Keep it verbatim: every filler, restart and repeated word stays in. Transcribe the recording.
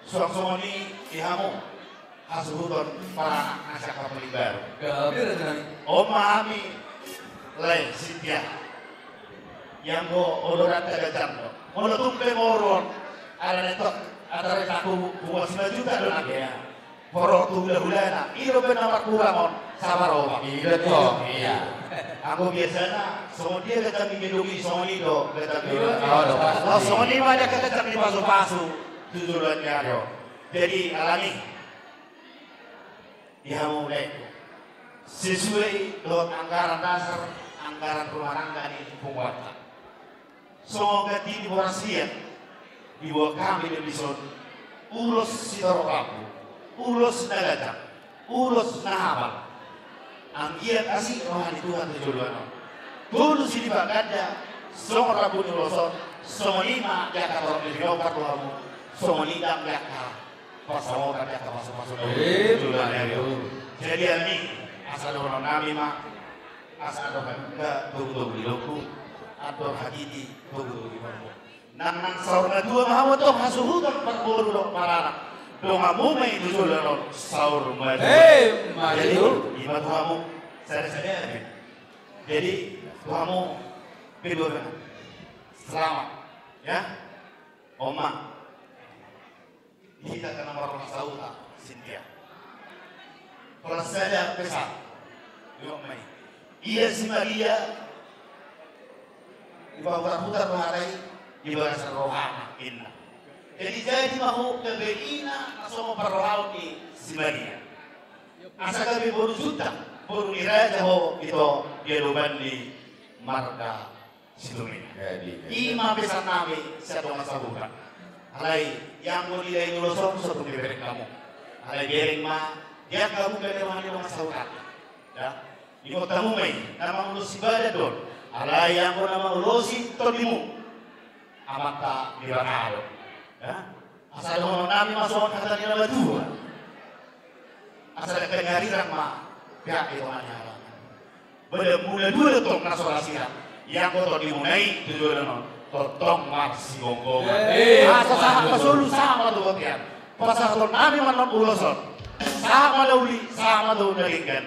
Suang songon i di hamu hasuhuton paranak na sian Kapeling Baru. Gabe raja nami. On ma hami lae Sintia. Ianggo odoranta ganjang do. Molo tung pe moru on, ala na i tok, antara i taku buat lima juta do nang. Iya. Horong tu hulahulana, i do pe na markurang on, sabar oba. Iya, betul. Iya. Anggo biasana songon dia ganjang ni gedung i, songon i do ganjang ni gedung i. Oh, do, pasti. Songon i ma dia ganjang ni pasupasu tu joloan ni ari on. Jadi alani i, di hamu lae, sesuai dohot anggaran dasar, anggaran rumah tangga ni punguanta. Songon ganti ni boras liat, diboan hami do dison ulos sitorop rambu, ulos na ganjang, ulos na hapal. Anggiat asi roha ni Tuhan tu joloan on. Tolu silipat ganda songon rambu ni ulos on, songon i ma di angka torop ni pinompar tu hamu, songon i ndang di angka pansamotan di angka pasupasu. Eh, tu joloan on. Jadi alani i, asa dohonon nami ma, asa andor halumpang togutogu ni lombu, andor hatiti togutogu ni parboru. Nang, nang saur matua ma hamu antong hasuhuton parboru dohot paranak. Donganmu ma i tu joloan on saur matua. Eh, ma i. Jadi i ma tu hamu, sada-sada pe. Jadi tu hamu pe dua pe. Selamat. Ya. On ma. Hita na marrumah sahuta, Sintia. Holan sada pesan. Iok ma i. Ia si Maria dipahutarhutar rohana i di bagasan rohana, inna. Jadi jadi ma ho gabe ina na songon parrohaon ni si Maria. Asa gabe boru jutak, boru ni raja ho ito di adopan ni marga Situmina. Jadi, i ma pesan nami sian dongan sahuta. Alai ianggo nilai ni ulos on so tung dibereng hamu. Alai bereng ma di angka hamu gabe roha ni dongan sahuta. Ya. Ingot hamu ma i, na mangulosi badan do on. Alai ianggo na mangulosi tondimu, Amanta Debata do. Ya. Asa dohonon nami ma songon hata ni na matua. Asa dangka ni arirang ma peak di tonga ni harangan. Badanmuna dua do tong na so ra sirang. Ianggo tondimuna i tu joloan on, tongtong marsigomgoman. Eh. Asa sahat ma solu, sahat ma tu bontean. Pasahaton nami ma annon ulos on. Sahat ma na uli, sahat ma tu na denggan.